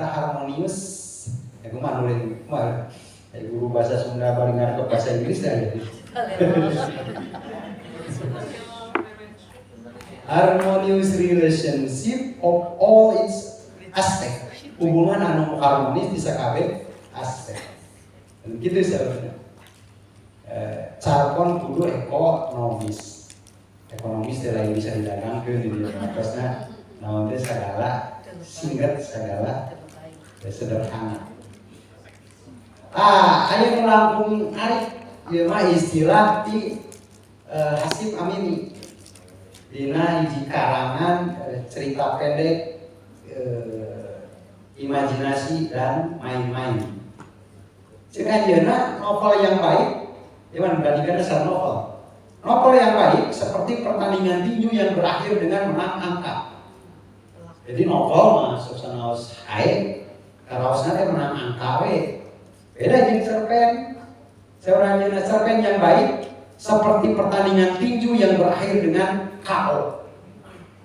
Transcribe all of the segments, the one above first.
nyaeta harmonious. Ya, kumaha nulis, kumaha? Ya, guru bahasa Sunda paling ngarep bahasa Inggris dah gitu. Harmonious relationship of all its aspect. Hubungan anu harmonis di sakabeh aspek. Dan gitu sebenarnya. Carpon kudu ekonomis. Ekonomis teh lain bisa didagangkeun di dieu. Maksudna naon teh segala singkat, segala sederhana. Ah, aya nu langkung arik ieu mah istilah ti Hasib Amini dina hiji karangan cerita pendek, Imajinasi dan Main-Main. Cek anjeunna, novel yang baik, ya bandingkan dasar novel. Novel yang baik seperti pertandingan tinju yang berakhir dengan menang angka. Jadi novel mah suasana hae, karaosna teh menang angka we. Beda jeung cerpen. Saur anjeunna, cerpen yang baik seperti pertandingan tinju yang berakhir dengan KO.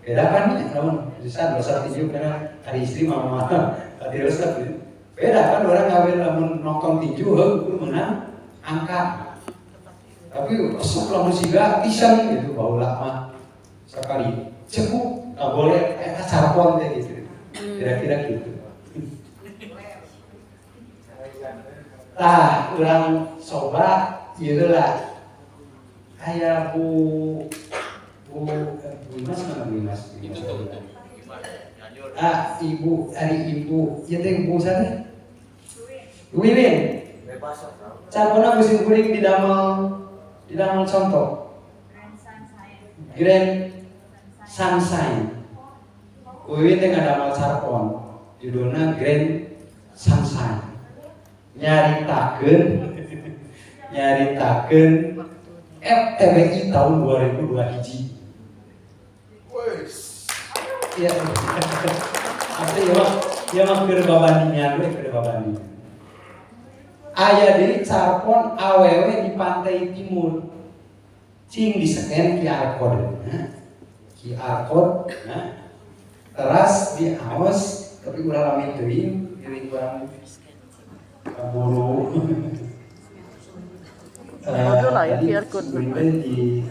Beda kan ya, namun bisa dosa tinju karena hari istri mama tadi resep gitu. Beda kan orang ngawin lamun nonton tinju heuh menang angka. Tapi resep lamun siga pisan gitu, baheula mah sekali cekuk nggak boleh eta carpon teh gitu. Kira-kira gitu. Tah, urang coba ieu lah. Aya Bu Bu Bu Imas mana, Bu Imas? Bu Imas. Ah, Ibu, ari Ibu, ieu teh Bu saha? Bu Wiwin. Carponna musim kuring didamel contoh. Grand Sunshine. Bu Wiwin teh ngadamel carpon. Judulna Grand Sunshine. Nyaritakeun nyaritakeun FTBI tahun 2002 hiji. Iya. Apa ya mah keur babandingan we, keur babandingan. Aya deui carpon Awewe di Pantai Timur. Cing di scan QR code. Nah, QR code, nah. Teras diaos, tapi ulah lami teuing, jadi kurang kaburu. Foto lah ya, Tadi QR code. sebelumnya di